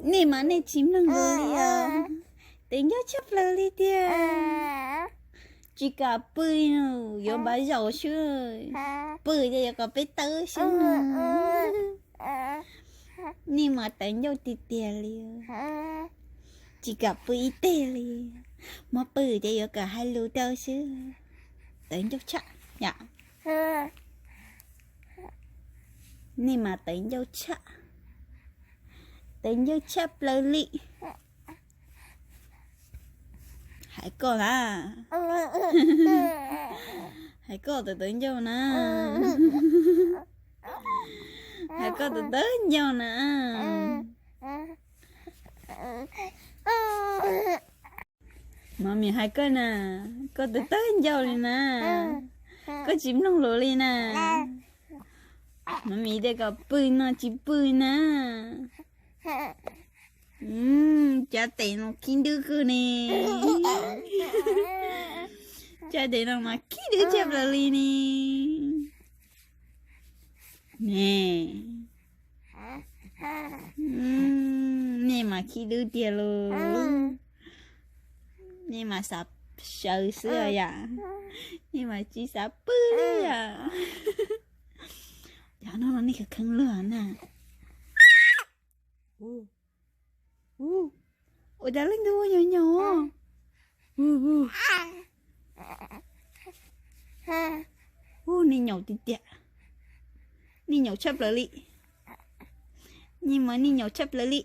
Nej mas nej tsis mloog lus li os. Tev ncauj tshaj plaws li tiag. Tsis kam pw, yuav npav zaus xwb. Pw ces yuav kom peb tawb xwb. Nej mas tev ncauj tiag tiag li. Tsis kam pw ib teg li. Muab pw ces yuav kom hais lus rau xwb. Tev ncauj tshaj yom. Nej mas tev ncauj tshaj. Tev ncauj tshaj plaws li. Hais koj na. Hais koj tus tev ncauj na. Hais koj tus tev ncauj na. Mami hais koj na, koj tus tev ncauj li na. Koj tsis mloog lus li na. Mami tias kom pw no tsis pw na. Cov tes no khib dub kawg ne. Cov tes no mas khib dub tshaj plaws li ne. Ne, nej mas khib dub tiag lauj. Nej mas xav sawv xwb yom. Nej mas tsis xav pw li yom. Cov no nej kheev kheev luag na. Ua cas leej twg ua nyaum nyaum? Ub, nej nyaum tiag tiag. Nej nyaum tshaj plaws li. Nej mas nej nyaum tshaj plaws li.